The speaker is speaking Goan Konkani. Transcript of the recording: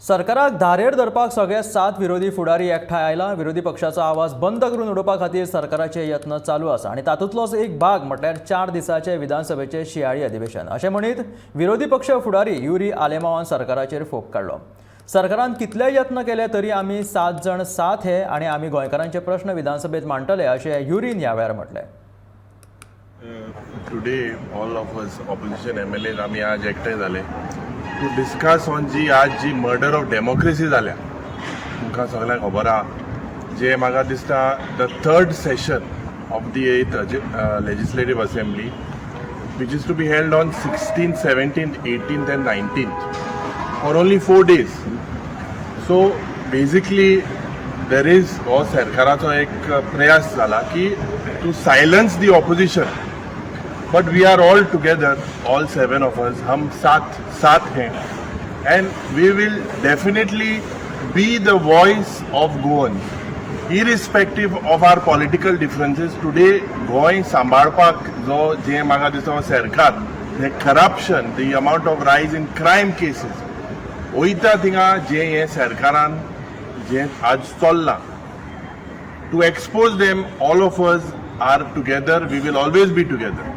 सरकाराक धारेर धरपाक सगळे सात विरोधी फुडारी एकठांय आयला. विरोधी पक्षाचो आवाज बंद करून उडोवपा खातीर सरकाराचे यत्न चालू आसा आनी तातूंतलोच एक भाग म्हटल्यार 4 दिसाचे विधानसभेचे शियाळी अधिवेशन, अशें म्हणीत विरोधी पक्ष फुडारी युरी आलेमावान सरकाराचेर फोग काडलो. सरकारान कितलेय यत्न केले तरी आमी सात जण सात हे आनी आमी गोंयकारांचे प्रश्न विधानसभेत मांडटले, अशें युरीन ह्या वेळार म्हटलें. Today all of us opposition MLA आमी आज एकठांय जाले टू डिस्कस ऑन जी आज जी मर्डर ऑफ डेमोक्रेसी जाल्या. तुमकां सगळ्यांक खबर आहा, जे म्हाका दिसता the third session of the eighth Legislative Assembly, which is to be held on 16, 17th, 18th and 19th for only 4 days. So basically there is हो सरकाराचो एक प्रयास जाला की to silence the opposition, but we are all together, all seven of us. हम सात सात हैं and we will definitely be the voice of Goans irrespective of our political differences. Today Goa सांबाळपाक जो जे म्हाका दिसता सरकार हे corruption, the amount of rise in crime cases वयता थिंगा, जे हे सरकारान जे आज चल्लां, to expose them, all of us are together. We will always be together.